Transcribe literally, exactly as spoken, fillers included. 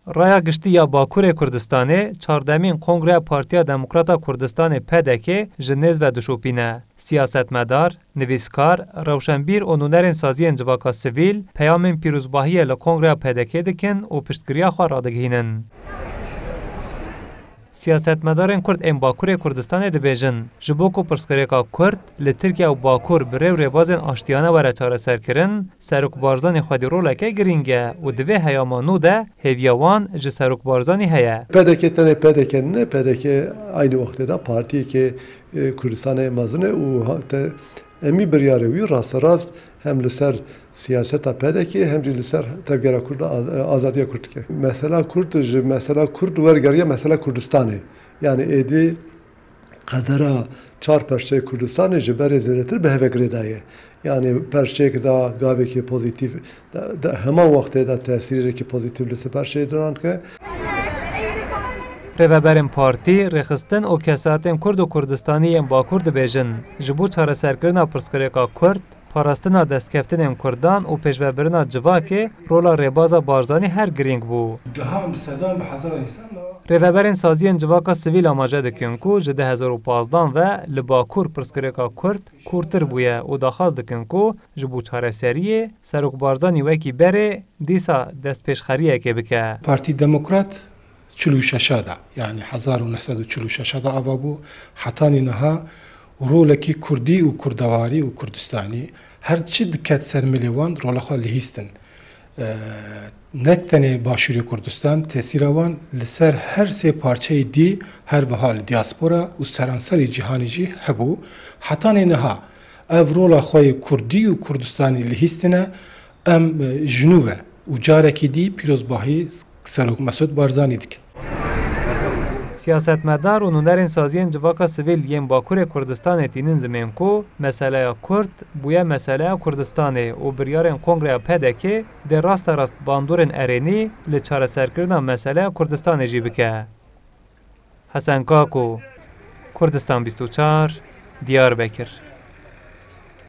Raya giştî ya Bakurê Kurdistanê çardemîn Kongreya Partiya Demokrata Kurdistanê P D K ji nêz ve dişopîne. Siyasetmedar, nivîskar, rewşenbîr û nûnerên saziyên civaka sivîl peyamên pîrozbahiyê li Kongreya P D K dikin û piştgiriya xwe radigihînin. Siyasetmedarên Kurd ên Bakurê Kurdistanê dibêjin, ji bo ku pirsgirêka Kurd li Tirkiye û Bakur bi rê û rêbazên aştiyane were çareserkirin, Serok Barzanî xwedî roleke girîng e û di vê heyama nû de hêviya wan ji Serok Barzanî heye. P D K tenê P D K nîne, P D K aynî wextê de partiyeke, e, Kurdistanê mezin e û ha-, te-, emî biryarê wî rasterast hem li ser siyaseta P D K hem jî li ser tevgera Kurd a-, azadiya Kurd dike. Mesela Kurd ji mesela Kurd wergeriya mesela Kurdistanê. Yani êdî qedera çar perçeyê Kurdistanê ji berê zêdetir bi hevek rê daye. Yani perçeyek da gavekî pozîtîf, da, da, heman wextê de tesîrêkî pozîtîf li ser perçeyê diran dike. Rêveberên partî, rêxistin û kesatên Kurd û Kurdistanî yên Bakur dibêjin, ji bo çareserkirina pirsgirêka Kurd, parastina destkeftinên Kurdan û pêşvebirina civakê rola rêbaza Barzanî her girîng bû. Dehan bi sedan, bi hezar însan. Rêveberên saziyên civaka sivîl amaje dikin ku ji du hezar û pazdeh ve li Bakur pirsgirêka Kurd kûrtir bûye û daxwaz dikin ku ji bo çareseriyê Serok Barzanî wekî berê dîsa destpêşxeriyekê bike. Partî Demokrat çil û şeş de, yani hezar û neh sed û çil û şeş de ava bû, hetanî niha rolekî Kurdî û Kurdewarî û Kurdistanî her çi diket ser milê wan rola xwe lihîstin. E, ne tenê Başûrê Kurdistan, tesîra wan li ser her sê parçeyê dî, her wiha li diaspora û seranserê cîhanê jî hebû. Hetanî niha ev rola xwe yê Kurdî û Kurdistanî lihîstine, em, e, ji nû ve û carekî dî pîrozbahî Serok Mesûd Barzanî dikin. Siyasetmedar û nûnerên saziyên civaka sivîl yên Bakurê Kurdistanê tînin zimên ku meseleya Kurd bûye meseleya Kurdistanê û biryarên Kongreya P D K dê rasterast bandorên erênî li çareserkirina meseleya Kurdistanê jî bike. Hesen Kako, Kurdistan bîst û çar, Diyarbekir.